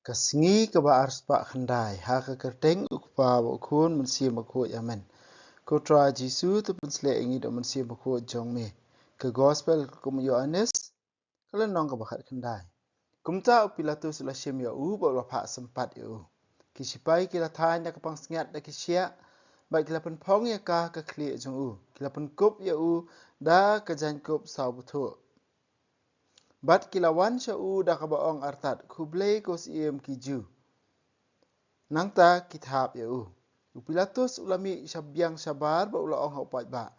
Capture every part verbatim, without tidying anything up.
Ka sngi kaba arspah khyndai, ha ka kyrteng U Kpa, bad U Khun, Mynsiem Bakhuid, amen. Ko Trai Jisu, to pynshlur ïa ngi da U Mynsiem Bakhuid jong me. Ka Gospel kum u Ïoannis, ka lynnong kaba khatkhyndai. Kumta u Pilatus u la shim ïa u bad u la phah sympat ïa u. Ki sipai ki la thaiñ da ka pansngiat da ki shiah, bad ki la pynphong ïa ka ha ka khlieh jong u. Ki la pynkup ïa u da ka jaiñkup saw bthuh. Bad ki la wan sha u da kaba ong artat, "Khublei ko Siem ki Jiw." Nangta ki thap ïa u. U Pilatus u la mih shabiang shabar bad u la ong ha u paidbah,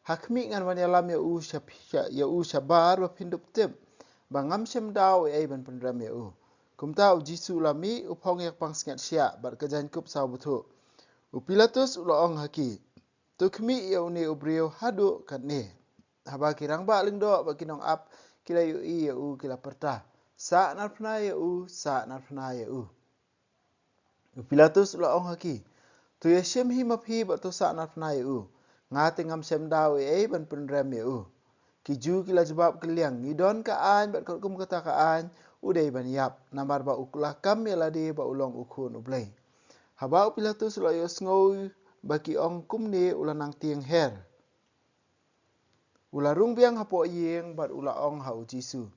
"Ha khmih, ngan wan ïalam ïa u sha, sha, ïa u shabar ba phin dup tip, ba ngam shym daw ei ei ban pynrem ïa u." Kumta u Jisu u la mih, u phong ïa ka pansngiat shiah bad ka jaiñkup saw bthuh. U Pilatus u la ong ha ki, "To khmih ïa une u briew haduh katne." Haba ki rangbah lyngdoh bad ki nongap ki la ïohi ïa u, ki la pyrta, "Sah narphna ïa u, sah narphna ïa u." U Pilatus u la ong ha ki, "To ïashim hi ma phi bad to sah narphna ïa u. Nga te ngam shym daw ei ei ban pynrem ïa u." Ki Jiw ki la jubab kylliang, "Ngi don ka aiñ, bad katkum kata ka aiñ u dei ban ïap, namar ba u la kam ïa lade ba u long u Khun U Blei." Haba u Pilatus u la ïohsngew ba ki ong kumne, u la nang tieng her. U la rung biang hapoh ïing bad u la ong ha u Jisu,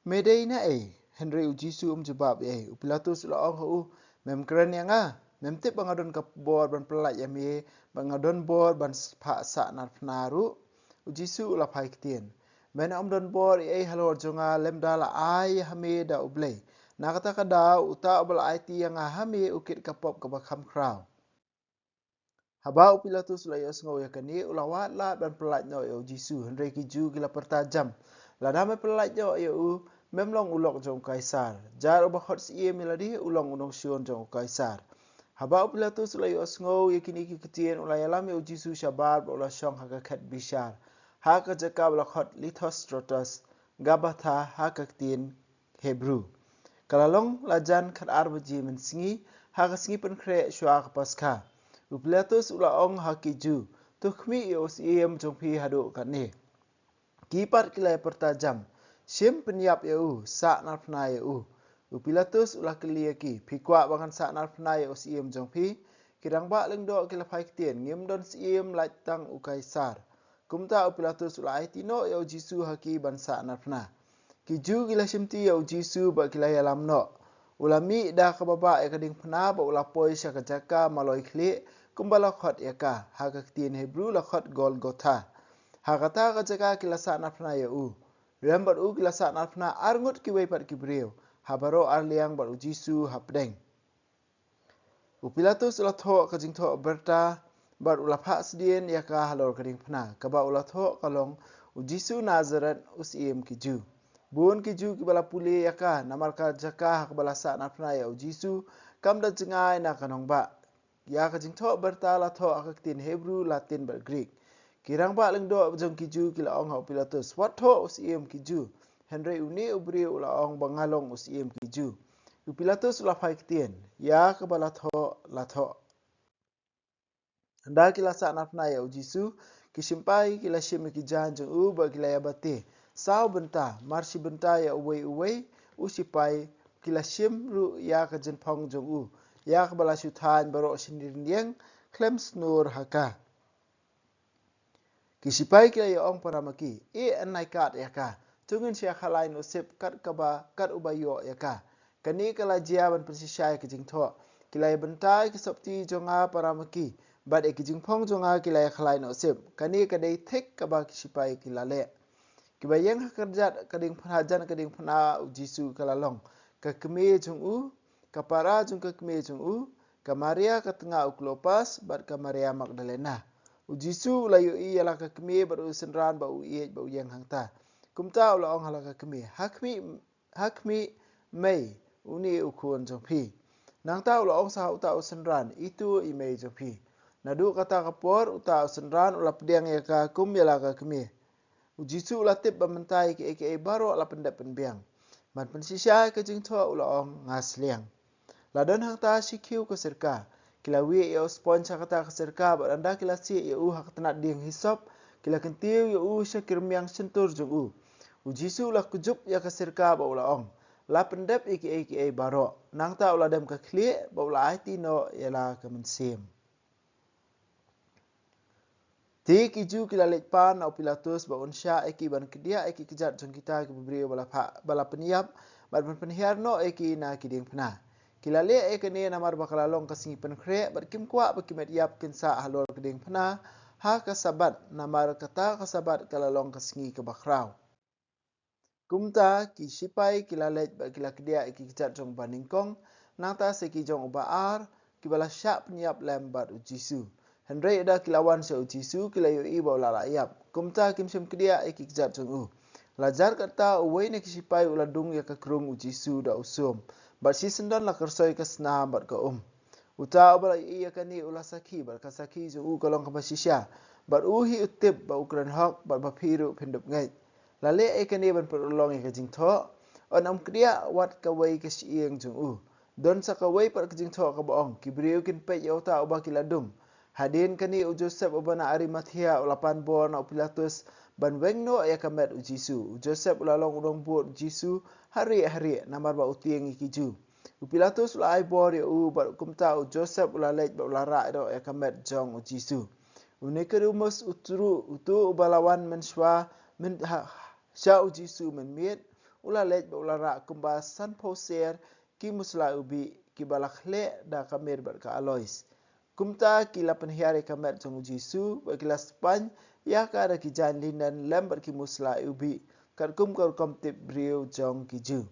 "Me dei naei?" Hynrei u Jisu um jubab ei ei. U Pilatus u la ong ha u, "Mem kren ïa nga? Mem tip ba nga don ka bor ban pyllait ïa me, bad nga don bor ban s-, phah sah narphna ruh?" U Jisu u la phai ktien, "Men ym don bor ei ei halor jong nga, lymda la ai ha me da U Blei. Na kata ka daw, uta uba la aiti ïa nga ha me u kit ka pop kaba kham khraw." Haba u Pilatus u la ïohsngew ïa kane, u la wad lad ban pyllait noh ïa u Jisu. Hynrei ki Jiw ki la pyrta jam, "Lada me pyllait noh ïa u, mem long u lok jong u Kaisar. Jar uba khot siem ïa lade u long u nongshun jong u Kaisar." Haba u Pilatus u la ïohsngew ïa kine ki ktien, u la ïalam ïa u Jisu shabar bad u la shong ha ka khet bishar, ha ka jaka ba la khot Lithostrotos, Gabatha ha ka ktien Hebru. Ka la long la jan khatar baje mynsngi, ha ka sngi pynkhreh shuwa ka Paskha. U Pilatus u la ong ha ki Jiw, "To khmih ïa u siem jong phi haduh katne." Ki pat ki la ïa pyrta jam, "Shim pynïap ïa u, sah narphna ïa u." U Pilatus u la kylli ïa ki, "Phi kwah ba ngan sah narphna ïa u siem jong phi?" Ki rangbah lyngdoh ki la phai ktien, "Ngim don siem, lait tang u Kaisar." Kumta u Pilatus u la aiti noh ïa u Jisu ha ki ban sah narphna. Ki Jiw ki la shimti ïa u Jisu bad ki la ïalam noh. U la mih da kaba bah ïa ka diengphna bad u la poi sha ka jaka maloi khlieh, kumba la khot ïa ka, ha ka ktien Hebru la khot Golgotha. Ha kata ka jaka ki la sah narphna ïa u. Rem bad u ki la sah narphna arngut kiwei pat ki briew, ha baroh arliang bad u Jisu hapdeng. U Pilatus u la thoh ka jingthoh byrta bad u la phah sdien ïa ka halor ka diengphna. Kaba u la thoh ka long, "U Jisu Nasaret, u siem ki Jiw." Bun ki Jiw kiba la pule ïa ka, namar ka jaka ha kaba la sah narphna ïa u Jisu kam da jngai na ka nongbah. Ïa ka jingthoh byrta la thoh ha ka ktien Hebru, Latin bad Greek. Ki rangbah lyngdoh jong ki Jiw ki la ong ha u Pilatus, "Wat thoh u siem ki Jiw." Hynrei une u briew u la ong ba, "Nga long u siem ki Jiw." U Pilatus u la phai ktien, "Ïa kaba la thoh, la thoh." Ynda ki la sah narphna ïa u Jisu, ki sipai ki la shim ïa ki jaiñ jong u bad ki la ïa bate. Saw bynta, mar shi bynta ïa uwei uwei u sipai, ki la shim ruh ïa ka jingphong jong u, ïa kaba la shu thaiñ baroh shi rynïeng khlem snur ha ka. Ki sipai ki la ïa ong para ma ki, "Ïeh, nai kat ïa ka. To ngin sa ïa khalai noh sip kat kaba, kat uba ïoh ïa ka." Kane ka la jia ban pynshisha ïa ka jingthoh. "Ki la ïa bynta ïa ki sopti jong nga para ma ki, bad ïa ka jingphong jong nga ki la ïa khalai noh sip. Kane ka dei thik kaba ki sipai ki la leh." Kiba ïeng ha kyrjat ka diengphna, jan ka diengphna u Jisu ka la long, ka kmie jong u, ka para jong ka kmie jong u, ka Maria ka tnga u Klopas, bad ka Maria Magdalena. U Jisu u la ïohi ïa la ka kmie bad u synran ba u ïeit ba u ïeng hangta. Kumta u la ong ha la ka kmie, "Ha khmih, ha khmih mei, une u khun jong phi." Nangta u la ong sa ha uta u synran, "Itu i mei jong phi." Naduh kata ka por uta u synran u la pdiang ïa ka kum ïa la ka kmie. U Jisu u la tip ba mynta ïa kiei kiei baroh la pyndep pynbiang. Ban pynshisha ïa ka jingthoh u la ong, "Nga sliang." La don hangta shi khiew ka sirka. Ki la wieh ïa u sponj ha kata ka sirka, bad ynda ki la sieh ïa u ha ka tnat dieng hisop, ki la kyntiew ïa u sha ki rmiang shyntur jong u. U Jisu u la kjup ïa ka sirka bad u la ong, la pyndep ïa kiei kiei baroh. Nangta u la dem ka khlieh bad u la aiti noh ïa la ka mynsiem. Te ki Jiw ki la leit pan na u Pilatus ba un shah ïa ki ban kdiah ïa ki kjat jong kita ki briew ba la pha-, ba la pynïap, bad ban pynhiar noh ïa ki na ki diengphna. Ki la leh ïa kane namar ba ka la long ka sngi pynkhreh, bad kim kwah ba ki met ïap kin sah halor ka diengphna ha ka Sabbath, namar kata ka Sabbath ka la long ka sngi kaba khraw. Kumta ki sipai ki la leit bad ki la kdiah ïa ki kjat jong uba nyngkong, nangta sa ki jong uba ar, kiba la shah pynïap lem bad u Jisu. Hynrei ynda ki la wan sha u Jisu, ki la ïohi ba u la lah ïap. Kumta kim shym kdiah ïa ki kjat jong u. La jar kata, uwei na ki sipai u la dung ïa ka krung u Jisu da u sum, bad shisyndon la kyrsoi ka snam bad ka um. Uta uba la ïohi ïa kane u la sakhi, bad ka sakhi jong u ka long kaba shisha. Bad u hi u tip ba u kren hok, bad ba phi ruh phin dup ngeit. La leh ïa kane ban pynurlong ïa ka jingthoh. Ym kdiah wat kawei ka shyieng jong u. Don sa kawei pat ka jingthoh kaba ong, ki briew kin peit ïa uta uba ki la dung. Hadien kane u Joseph uba na Arimathea u la pan bor na u Pilatus ban weng noh ïa ka met u Jisu. U Joseph u la long u nongbud u Jisu ha rieh ha rieh namar ba u tieng ïa ki Jiw. U Pilatus u la ai bor ïa u, bad kumta u Joseph u la leit bad u la rah noh ïa ka met jong u Jisu. U Nikodemus u tru-, utu uba la wan mynshuwa myn-, ha, sha u Jisu mynmiet, u la leit bad u la rah kumba sanphew ser ki muslai ubih kiba la khleh da ka mir bad ka aloes. Kumta ki la pynhiar ïa ka met jong u Jisu, bad ki la spaiñ ïa ka da ki jaiñ linen lem bad ki muslai ubih, katkum ka rukom tip briew jong ki Jiw.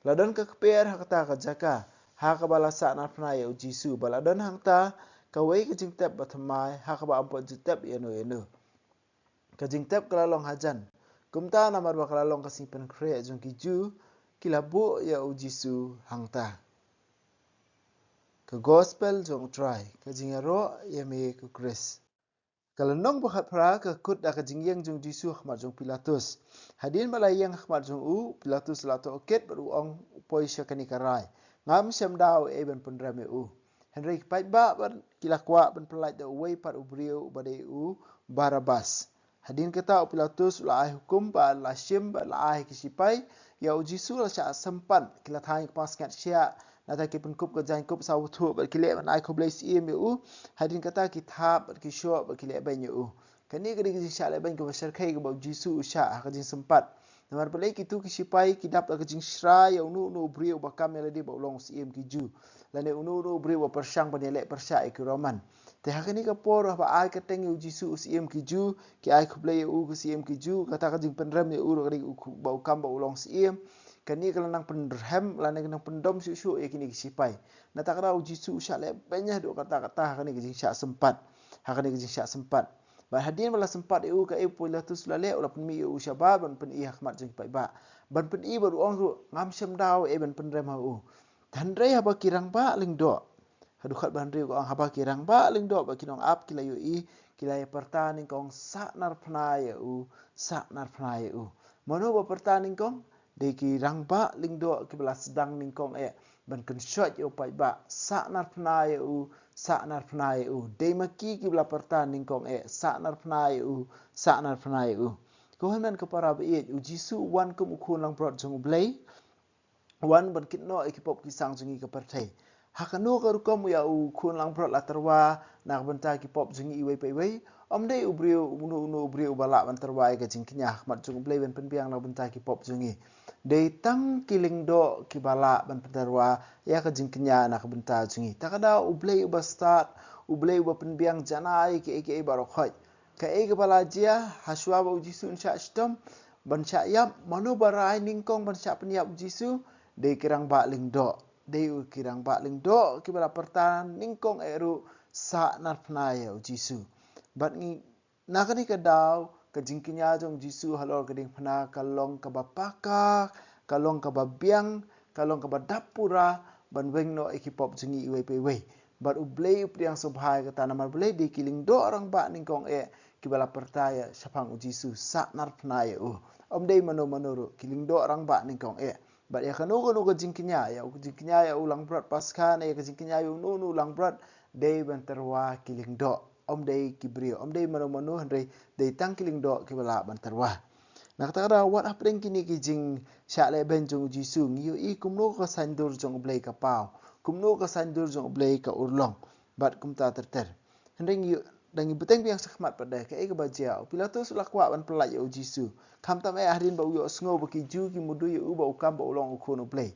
La don ka kper ha kata ka jaka ha kaba la sahnarphna ïa u Jisu, bad la don hangta kawei ka jingtep bathymmai ha kaba ym pat ju tep ïano ïano. Ka jingtep ka la long hajan. Kumta namar ba ka la long ka sngi pynkhreh jong ki Jiw, ki la buh ïa u Jisu hangta. Ka Gospel jong u Trai. Ka jingïaroh ïa me ko Khrist. Ka lynnong ba khatphra, ka kut da ka jingïeng jong u Jisu ha khmat jong u Pilatus. Hadien ba la ïeng ha khmat jong u, u Pilatus u la tohkit bad u ong, u poi sha kane ka rai. Ngam shem daw ei ban pynrem ïa u. Hynrei ki paidbah bad ki la kwah ban pyllait da uwei pat u briew uba dei u Barabbas. Hadien kata u Pilatus u la ai hukum bad la shim bad la ai ha ki sipai ïa u Jisu, la shah sympat. Ki la thaiñ ïa ka pansngiat shiah, nangta ki pynkup ka jaiñkup saw bthuh bad ki leh ban ai khublei syiem ïa u. Hadien kata ki thap bad ki shoh bad ki lehbeiñ ïa u. Kane ka dei ka jingshah lehbeiñ kaba shyrkhei kaba u Jisu u shah ha ka jingsympat. Namar balei? Kitu ki sipai ki dap da ka jingshra ïa uno uno u briew uba kam ïalade ba u long u syiem ki Jiw, lane uno uno u briew uba pyrshang ban ïaleh pyrshah ïa ki Roman. Te ha kane ka por haba ai kyrteng ïa u Jisu u syiem ki Jiw, ki ai khublei ïa u u syiem ki Jiw, kata ka jingpynrem ïa u ruh ka dei u khu-, ba u kam ba u long syiem. Kane ka la nang pynrhem lane ka nang pyndom shuh shuh ïa kine ki sipai. Nangta ka daw u Jisu u shah lehbeiñ haduh katta katta ha kane ka jingshah sympat. Ha kane ka jingshah sympat. Bad hadien ba la sympat ïa u, kaei u Pilatus u la leh? U la pynmih ïa u shabar ban pyni ha khmat jong ki paidbah. Ban pyni bad u ong ruh, ngam shem daw ei ban pynrem ha u. Hynrei haba ki rangbah lyngdoh, haduh khatphra, hynrei ka ong, haba ki rangbah lyngdoh bad ki nongap ki la ïohi, ki la ïa pyrta nyngkong, sahnarphna ïa u, sahnarphna ïa u. Mano ba pyrta nyngkong? Dei ki rangbah lyngdoh kiba la sdang nyngkong eh ban kynshoit ïa u paidbah, sahnarphna ïa u, sahnarphna ïa u. Dei ma ki kiba la pyrta nyngkong eh, sahnarphna ïa u, sahnarphna ïa u. Ko hynmen ko para ba ïeit, u Jisu u wan kum u khun langbrot jong U Blei, u wan ban kit noh ïa ki pop ki sang jong ngi ka pyrthei. Ha kano ka rukom ïa u khun langbrot la tyrwa na ka bynta ki pop jong ngi iwei pa iwei? Ym dei u briew, uno uno u briew uba lah ban tyrwa ïa ka jingkñia ha khmat jong U Blei ban pynbiang na ka bynta ki pop jong ngi. Dei tang ki lyngdoh kiba lah ban pyntyrwa ïa ka jingkñia na ka bynta jong ngi. Ta ka daw U Blei uba stad, U Blei uba pynbiang janai ïa kiei kiei baroh khoit. Kaei kaba la jia, ha shuwa ba u Jisu un shah shitom ban shah ïap, mano ba rai nyngkong ban shah pynïap u Jisu? Dei ki rangbah lyngdoh. Dei u ki rangbah lyngdoh kiba la pyrta nyngkong eh ruh, sahnarphna ïa u Jisu. Bad ngi, na kane ka daw, ka jingkñia jong u Jisu halor ka diengphna ka long kaba paka, ka long kaba biang, ka long kaba dap pura ban weng noh ïa ki pop jong ngi iwei pa iwei. Bad U Blei u pdiang sngewbha ïa kata, namar balei? Dei ki lyngdoh rangbah nyngkong eh kiba la pyrta ïa shaphang u Jisu, sahnarphna ïa u. Ym dei mano mano ruh, ki lyngdoh rangbah nyngkong eh. Bad ïa kano kano ka jingkñia, ïa u jingkñia ïa u langbrot Paskha ne ïa ka jingkñia ïa uno uno u langbrot, dei ban tyrwa ki lyngdoh. Ym dei ki briew, ym dei mano mano, hynrei dei tang ki lyngdoh kiba lah ban tyrwa. Na kata ka daw, wat hapdeng kine ki jingshah lehbeiñ jong u Jisu, ngi ïohi kumno ka saiñdur jong u Blei ka paw, kumno ka saiñdur jong u Blei ka urlong, bad kumta ter ter. Hynrei ngi, da ngi bteng biang shakhmat pat de, kaei kaba jia, u Pilatus u la kwah ban pyllait ïa u Jisu. Khamtam eh hadien ba u ïohsngew ba ki Jiw ki mudui ïa u ba u kam ba u long u khun u Blei.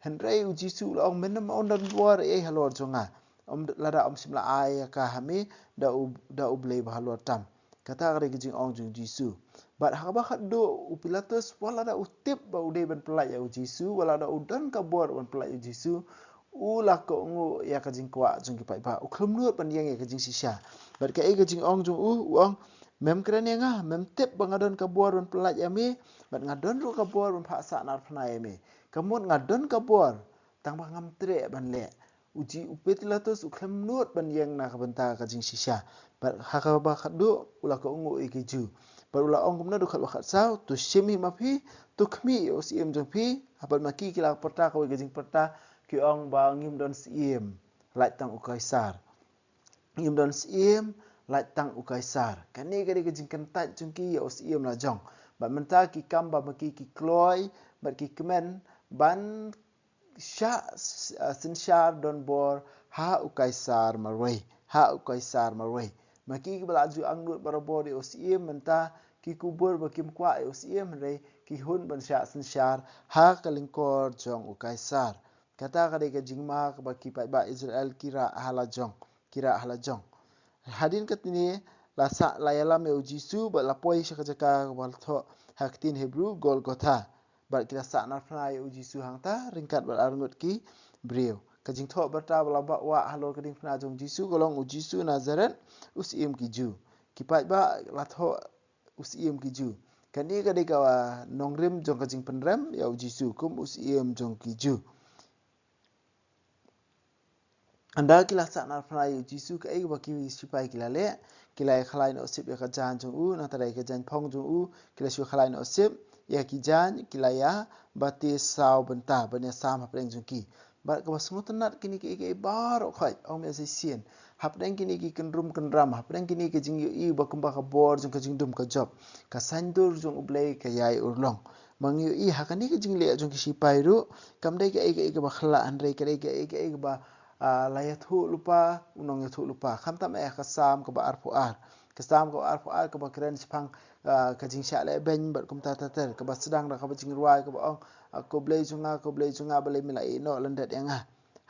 Hynrei u Jisu u la ong, men ym don bor ei halor jong nga, ym, lada ym shym la ai ïa ka ha me da u, da u Blei bahalor tam. Kata ka dei ka jingong jong u Jisu. Bad ha kaba khatduh, u Pilatus, wat lada u tip ba u dei ban pyllait ïa u Jisu, wat lada u don ka bor ban pyllait ïa u Jisu, u la kohnguh ïa ka jingkwah jong ki paidbah, u khlem nud ban ïeng ïa ka jingshisha. Bad kaei ka jingong jong u, u ong, mem kren ïa nga, mem tip ba nga don ka bor ban pyllait ïa me, bad nga don ruh ka bor ban phah sahnarphna ïa me. Ka mut nga don ka bor tang ba ngam treh ban leh. U Ji, u Pilatus u khlem nud ban ïeng na ka bynta ka jingshisha. Bad ha kaba khatduh u la kohnguh ïa ki Jiw. Bad u la ong kumno, dkhot ba khatsaw, to shim hi ma phi, to khmih ïa u syiem jong phi. Hapdeng ma ki ki la pyrta kawei ka jingpyrta, ki ong ba ngim don syiem, lait tang u Kaisar. Ngim don syiem, lait tang u Kaisar. Kane ka dei ka jingkyntait jong ki ïa u syiem la jong. Bad mynta ki kam ba ma ki ki kloi, bad ki kmen ban shah s-, ah, synshar donbor ha u Kaisar marwei, ha u Kaisar marwei. Ma ki kiba la ju angnud barabor ïa u syiem, mynta ki kubur ba kim kwah ïa u syiem, hynrei ki hun ban shah synshar ha ka lyngkor jong u Kaisar. Kata ka dei ka jingma kaba ki paidbah Israel ki rah ha la jong, ki rah ha la jong. Hadien katne la sah, la ïalam ïa u Jisu bad la poi sha ka jaka kaba la thoh ha ka ktien Hebru Golgotha. Bad ki la sahnarphna ïa u Jisu hangta ryngkat bad arngut ki briew. Ka jingthoh bynta ba la wah halor ka diengphna jong u Jisu ka long, U Jisu Nasaret, U Syiem ki Jiw. Ki paidbah la thoh, U Syiem ki Jiw. Kane ka dei ka nongrim jong ka jingpynrem ïa u Jisu kum U Syiem jong ki Jiw. Ynda ki la sahnarphna ïa u Jisu, kaei kaba ki sipai ki la leh? Ki la ïa khalai noh sip ïa ka jaiñ jong u, nangta da ïa ka jaiñphong jong u ki la shu khalai noh sip ïa ki jaiñ, ki la ïa bate saw bynta ban ïa sam hapdeng jong ki. Bad kaba sngewtynnat, kine kiei kiei baroh khoit, ong ïa shisien, hapdeng kine ki kynrum kynram, hapdeng kine ki jingïohi ba kumba ka bor jong ka jingdum ka jop, ka saiñdur jong U Blei ka ïai urlong. Ma ngi ïohi ha kane ka jingleh jong ki sipai ruh, kam dei kaei kaei kaba khyllah, hynrei ka dei kaei kaei kaba, ah, la ïathuh lypa u nongïathuh lypa. Khamtam eh ka Salm kaba arphew ar, ka Salm kaba arphew ar kaba kren shaphang, ah, ka jingshah lehbeiñ bad kumta ter ter, kaba sdang da kaba jingrwai kaba ong, ah, Ko Blei jong nga, Ko Blei jong nga, balei me la ïeh noh lyndet ïa nga?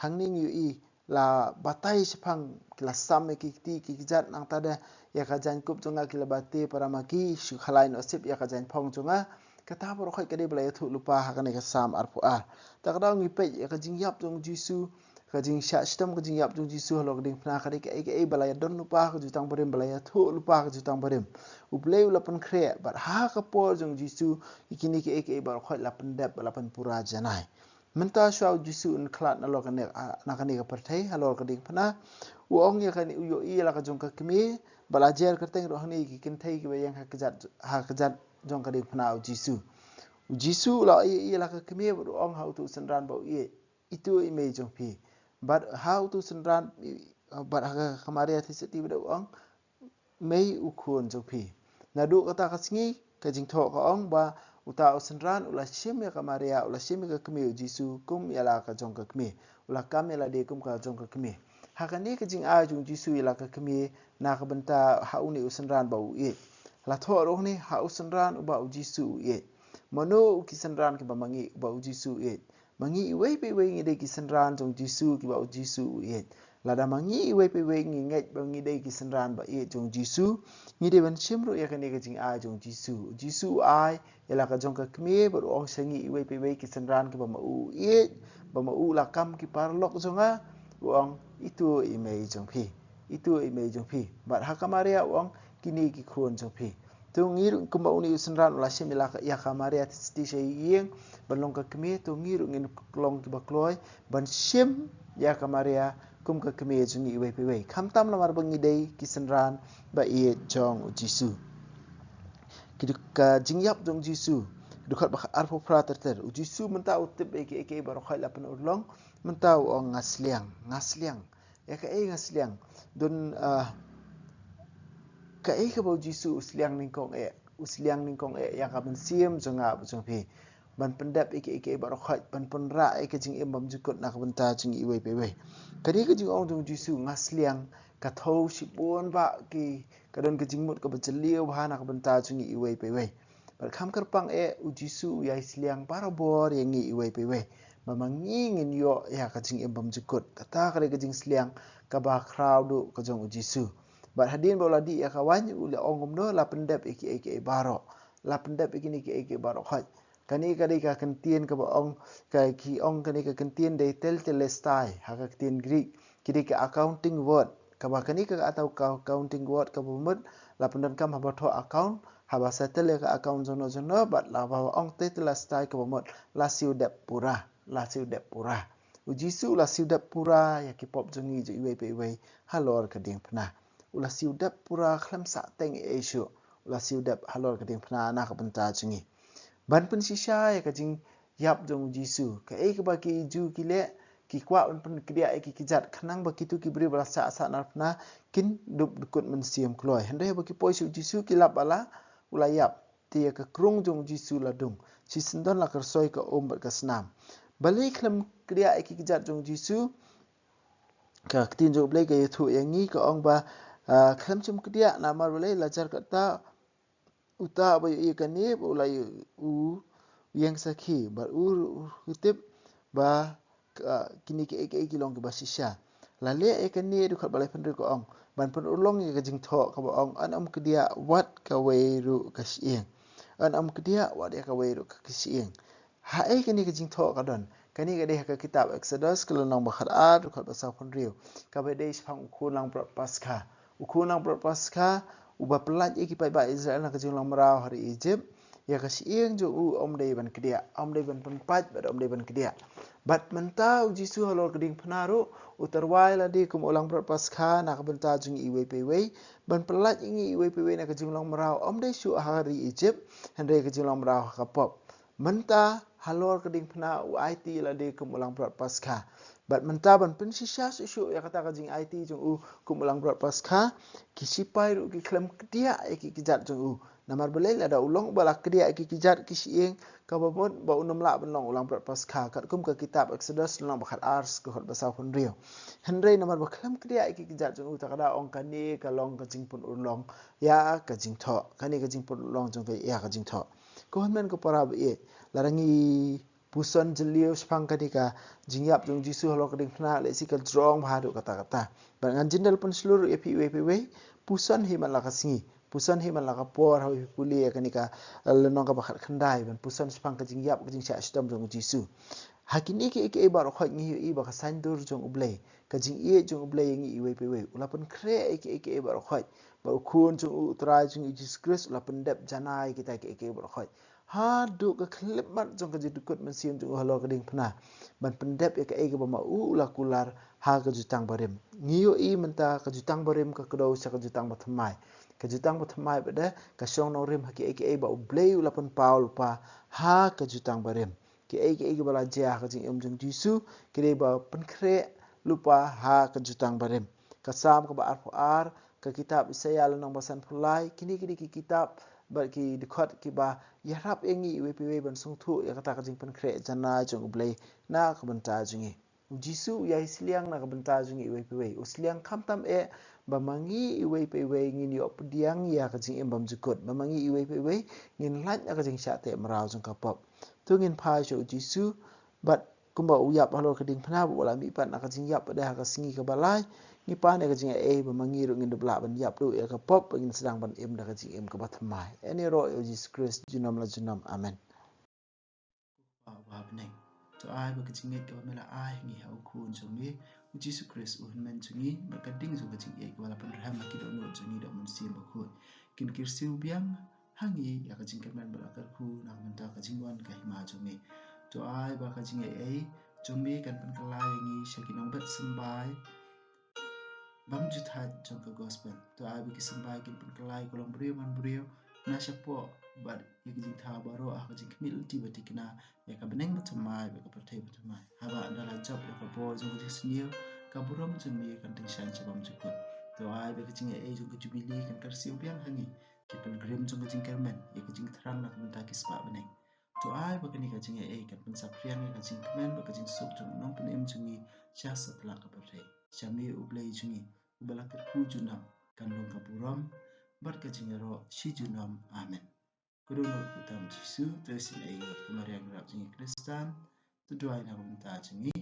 Hangne ngi ïohi la batai shaphang, ki la sam ïa ki kti ki kjat, nangta da ïa ka jaiñkup jong nga ki la bate para ma ki, shu khalai noh sip ïa ka jaiñphong jong nga. Kata baroh khoit ka dei ba la ïathuh lypa ha kane ka Salm arphew ar. Ta ka daw ngi peit ïa ka jingïap jong u Jisu, ka jingshah shitom ka jingïap jong u Jisu halor ka diengphna, ka dei kaei kaei ba la ïadon lypa ha ka jutang barim, ba la ïathuh lypa ha ka jutang barim. U Blei u la pynkhreh, bad ha ka por jong u Jisu, ïa kine kiei kiei baroh khoit la pyndep, la pynpura janai. Mynta shuwa u Jisu un khlad nalor kane, ah, na kane ka pyrthei halor ka diengphna, u ong ïa kane, u ïohi ïa la ka jong ka kmie, ba la jer kyrteng ruh hangne ïa ki kynthei kiba ïeng ha kjat, ha kjat jong ka diengphna u Jisu. U Jisu u la ïohi ïa la ka kmie bad u ong ha uto u synran ba u ïeit, ito i mei jong phi. Bad ha uto u synran, i, bad ha ka Maria Theisotti bad u ong, mei u khun jong phi. Naduh kata ka sngi, ka jingthoh ka ong ba uta u synran u la shim ïa ka Maria, u la shim ïa ka kmie u Jisu kum ïa la ka jong ka kmie, u la kam ïa lade kum ka jong ka kmie. Ha kane ka jingai jong u Jisu ïa la ka kmie, na ka bynta ha une u synran ba u ïeit. La thoh ruh ne, ha u synran uba u Jisu u ïeit. Mano u ki synran kiba ma ngi uba u Jisu u ïeit? Ma ngi iwei pa iwei ngi dei ki synran jong u Jisu kiba u Jisu u ïeit. Lada ma ngi iwei pa iwei ngi ngeit ba ngi dei ki synran ba ïeit jong u Jisu, ngi dei ban shim ruh ïa kane ka jingai jong u Jisu. U Jisu u ai ïa la ka jong ka kmie bad u ong sha ngi iwei pa iwei ki synran kiba ma u u ïeit, ba ma u la kam ki paralok jong nga, u ong, ito i mei jong phi. Ito i mei jong phi. Bad ha ka Maria u ong, kine ki khun jong phi. To ngi ruh kumba une u synran u la shim ïa la ka, ïa ka Maria Theisotti sha ïing ban long ka kmie, to ngi ruh ngin long kiba kloi ban shim ïa ka Maria kum ka kmie jong ngi iwei pa iwei, khamtam namar ba ngi dei ki synran ba ïeit jong u Jisu. Ki duk, ka jingïap jong u Jisu, dkhot ba arphew phra ter ter. U Jisu mynta u tip ïa kiei kiei baroh khoit la pynurlong, mynta u ong, nga sliang, nga sliang. Ïa kaei nga sliang? Don, ah, kaei kaba u Jisu u sliang nyngkong eh? u sliang nyngkong eh ïa ka mynsiem jong nga bad jong phi, ban pyndep ïa kiei kiei baroh khoit, ban pynrah ïa ka jingim bymjukut na ka bynta jong ngi iwei pa iwei. Kane ka jingong jong u Jisu, nga sliang, ka thew shibun bah ki, ka don ka jingmut kaba jylliew bha na ka bynta jong ngi iwei pa iwei. Bad kham kyrpang eh, u Jisu u ïai sliang barabor ïa ngi iwei pa iwei, ba ma ngi ngin ïoh ïa ka jingim bymjukut. Kata ka dei ka jingsliang kaba khraw duh ka jong u Jisu. Bad hadien ba u la dih ïa ka waiñ, u la ong kumno? La pyndep ïa kiei kiei baroh. La pyndep ïa kine kiei kiei baroh khoit. Kane ka dei ka kyntien kaba ong, ka ki ong kane ka kyntien dei tetelestai ha ka ktien Greek. Ki dei ka accounting word. Kaba kane ka ata ka accounting word kaba mut la pyndonkam haba thoh account, haba settle ïa ka account jongno jongno, bad la ba ong tetelestai kaba mut la siew dep pura, la siew dep pura. U Jisu u la siew dep pura ïa ki pop jong ngi jong iwei pa iwei halor ka diengphna. U la siew dep pura khlem sah teng ei ei shuh. U la siew dep halor ka diengphna na ka bynta jong ngi. Ban pynshisha ïa ka jingïap jong u Jisu, kaei kaba ki Jiw ki leh, ki kwah ban pynkdiah ïa ki kjat khnang ba kito ki briew ba la shah sahnarphna kin dup dkut mynsiem kloi. Hynrei haba ki poi sha u Jisu ki lap ba la, u la ïap. Te ïa ka krung jong u Jisu la dung. Shisyndon la kyrsoi ka um bad ka snam. Balei khlem kdiah ïa ki kjat jong u Jisu? Ka ktien jong U Blei ka ïathuh ïa ngi, ka ong ba, ah, khlem shym kdiah, namar balei? La jar kata uta ba ïohi ïa kane ba u la ïoh, u ïeng sakhi, bad u, u tip ba ka, kine kiei kiei ki long kiba shisha. La leh ïa kane, dkhot ba laiphew hynriew ka ong, ban pynurlong ïa ka jingthoh kaba ong, yn ym kdiah wat kawei ruh ka shyieng. Yn ym kdiah wat ïa kawei ruh ka shyieng. Haei kane ka jingthoh ka don? Kane ka dei ha ka kitab Exodus, ka lynnong ba khatar, dkhot ba sawphew hynriew. Kaba dei shaphang u khun langbrot Paskha. U khun langbrot Paskha, uba pyllait ïa ki paidbah Israel na ka jinglong mraw ha ri Egypt. Ïa ka shyieng jong u ym dei ban kdiah, ym dei ban pynpait, bad ym dei ban kdiah. Bad mynta u Jisu halor ka diengphna ruh, u tyrwa ïalade kum u langbrot Paskha na ka bynta jong ngi iwei pa iwei. Ban pyllait ïa ngi iwei pa iwei na ka jinglong mraw, ym dei shuh ha ri Egypt, hynrei ka jinglong mraw ha ka pop. Mynta halor ka diengphna u aiti ïalade kum u langbrot Paskha. Bad mynta ban pynshisha shuh shuh ïa kata ka jingaiti jong u kum u langbrot Paskha, ki sipai ruh ki khlem kdiah ïa ki kjat jong u. Namar balei? Lada u long uba la kdiah ïa ki kjat ki shyieng, kaba mut ba un ym lah ban long u langbrot Paskha, katkum ka kitab Exodus lynnong ba khatar, dkhot ba sawphew hynriew. Hynrei namar ba khlem kdiah ïa ki kjat jong u, ta ka da ong kane ka long ka jingpynurlong ïa ka jingthoh. Kane ka jingpynurlong jong ka ïa ka jingthoh. Ko hynmen ko para ba ïeit, lada ngi puson jylliew shaphang kane ka jingïap jong u Jisu halor ka diengphna, lehse ka jrong bha haduh katta katta. Bad ngan jin da pynshlur ïa phi iwei pa iwei, puson hi man la ka sngi, puson hi man la ka por, haba phi pule ïa kane ka, eh, lynnong kaba khatkhyndai, ban puson shaphang ka jingïap, ka jingshah shitom jong u Jisu. Ha kine kiei kiei baroh khoit ngi ïohi ba ka saiñdur jong U Blei, ka jingïeit jong U Blei ïa ngi iwei pa iwei, u la pynkhreh ïa kiei kiei baroh khoit. Bad u Khun jong u, u Trai jong ngi u Jisu Khrist, u la pyndep janai kita kiei kiei baroh khoit. Haduh ka khyllipmat jong ka jingdkut mynsiem jong u halor ka diengphna, ban pyndep ïa kaei kaba ma u u la kular ha ka jutang barim. Ngi ïohi mynta ka jutang barim ka kdew sha ka jutang bathymmai. Ka jutang bathymmai pat de ka shong nongrim ha kiei kiei ba U Blei u la pynpaw lypa ha ka jutang barim. Kiei kiei kiba la jia ha ka jingim jong u Jisu ki dei ba pynkhreh lypa ha ka jutang barim. Ka Salm kaba arphew ar, ka kitab Isaïah lynnong ba sanphew lai, kine kine ki kitab bad ki dkhot kiba ïarap ïa ngi iwei pa iwei ban sngewthuh ïa kata ka jingpynkhreh janai jong U Blei na ka bynta jong ngi. U Jisu u ïai sliang na ka bynta jong ngi iwei pa iwei. U sliang khamtam eh ba ma ngi iwei pa iwei ngin ïoh pdiang ïa ka jingim bymjukut, ba ma ngi iwei pa iwei ngin lait na ka jingshah teh mraw jong ka pop. To ngin phai sha u Jisu, bad kumba u ïap halor ka diengphna, ba u la mihpat na ka jingïap pat de ha ka sngi kaba lai, ngi pan ïa ka jingaiei ba ma ngi ruh ngin dup lah ban ïap duh ïa ka pop, ba ngin sdang ban im da ka jingim kaba thymmai. Yn ïaroh ïa u Jisu Khrist junom la junom. Amen. Ko Kpa uba ha bneng, to ai ba ka jingngeit kaba me la ai ha ngi ha u Khun jong me u Jisu Khrist u Hynmen jong ngi, bad ka ding jong ka jingïeit kaba la pynrhem ha ki dohnud jong ngi da u Mynsiem Bakhuid, kin kyrsiew biang ha ngi ïa ka jingkyrmen bad la kyrkhu na ka bynta ka jingwan ka hima jong me. To ai ba ka jingaiei jong me kan pynkylla ïa ngi sha ki nongbet symbai bymjukut jong ka gospel. To ai ba ki symbai kin pynkylla ïa ka longbriew manbriew na shapoh bad ïa ka jingthaw baroh ha ka jingkhmih lynti ba thikna ïa ka bneng bathymmai bad ka pyrthei bathymmai. Haba ynda la jop ïa ka bor jong ka jingsniew, ka burom jong me kan tyngshaiñ sha bymjukut. To ai ba ka jingaiei jong ka jubili kan kyrsiew biang ha ngi ïa ka pilgrim jong ka jingkyrmen, ïa ka jingthrang na ka bynta ki spah bneng. To ai ba kane ka jingaiei kan pynsaphriang ïa ka jingkmen bad ka jingsuk jong u nongpynim jong ngi sha satlak ka pyrthei. Sha me U Blei jong ngi, uba la kyrkhu junom, kan long ka burom bad ka jingïaroh shi junom. Amen. Ka dohnud kyrteng Jisu, to ïasnoh ïa ngi, ka Maria nongrap jong ngi Khristan, to duwai na ka bynta jong ngi.